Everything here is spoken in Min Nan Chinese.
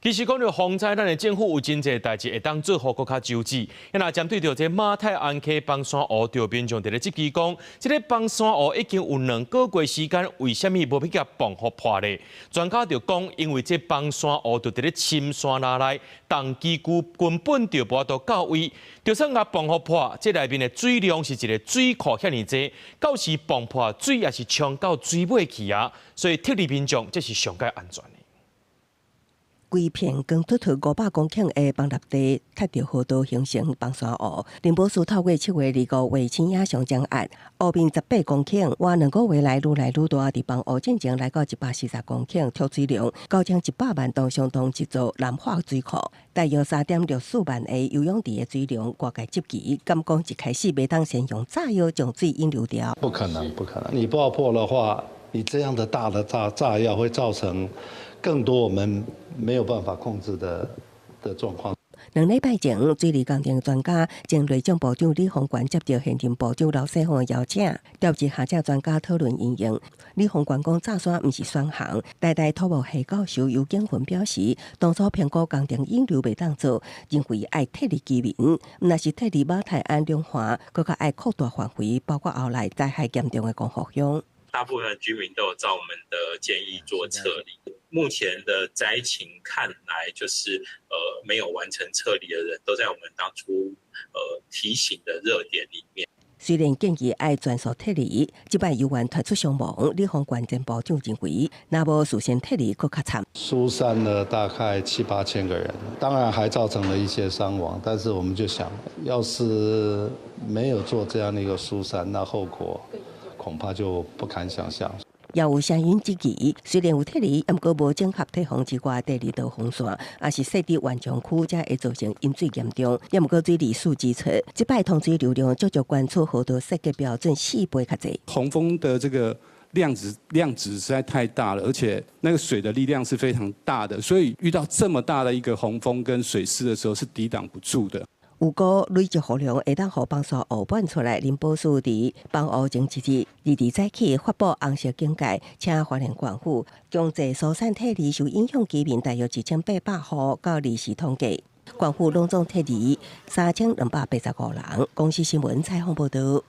其實講著洪災，咱的政府有真濟代誌會當做，予閣較周至。若針對著這馬太鞍溪崩山湖，著民眾佇咧質疑講，這个崩山湖已經有2個月時間，為啥物無欲共磅予破咧？專家就講，因為這崩山湖就佇咧深山內內，重機具根本就無法度到位。就算共磅予破，這內面的水量是一个水庫遐爾濟，到時磅破水也是衝到水尾去啊！所以撤離民眾，這是上蓋安全的。規片光禿禿500公頃的崩塌地，踢著河道形成崩山湖。林寶樹透過7月25衛星影像掌握，湖面18公頃，倚2個月來愈來愈大，佇崩湖進前來到140公頃，蓄水量9100萬噸，相當一座南化水庫。大約3.64萬个游泳池的水量，外界質疑，敢講一開始袂當先用炸藥將水引流掉？不可能，不可能！你爆破的話，你這樣的大的炸藥會造成更多我們沒有辦法控制的狀況。2禮拜前，水利工程專家前內政部長李鴻忠接著現任部長劉世芳的邀請，召集學者專家討論因應。李鴻忠講，炸山毋是選項。台大土木系教授游景雲表示，當初評估工程引流袂當做，認為愛撤離居民，毋但是撤離馬太鞍兩岸，閣較愛擴大範圍，包括後來災害嚴重的光復鄉。大部分居民都有照我們的建議做撤離。目前的災情看來，就是沒有完成撤離的人都在我們當初提醒的熱點裡面。雖然建議愛全數撤離，這擺猶原傳出傷亡。李鴻忠前部長認為，若無事先撤離，閣較慘。疏散了大概七八千個人，當然還造成了一些傷亡。但是我們就想，要是沒有做這樣的一個疏散，那後果恐怕就不堪想象。也有聲音質疑，雖然有撤離，毋過無整合退防之外，第二道防線，抑是設佇緩衝區，才會造成淹水嚴重。也毋過水利署指出，這擺通水流量足足懸出河道設計標準4倍較濟。洪峰的這個量值實在太大了，而且那個水的力量是非常大的，所以遇到這麼大的一個洪峰跟水勢的時候，是抵擋不住的。如果累積雨量會當予崩山湖滿出來，林寶樹佇崩湖前一日，二日早起發布紅色警戒，請花蓮縣府強制疏散撤離受影響居民大約1800戶，到臨時統計，縣府攏總撤離3285人。公視新聞採訪報導。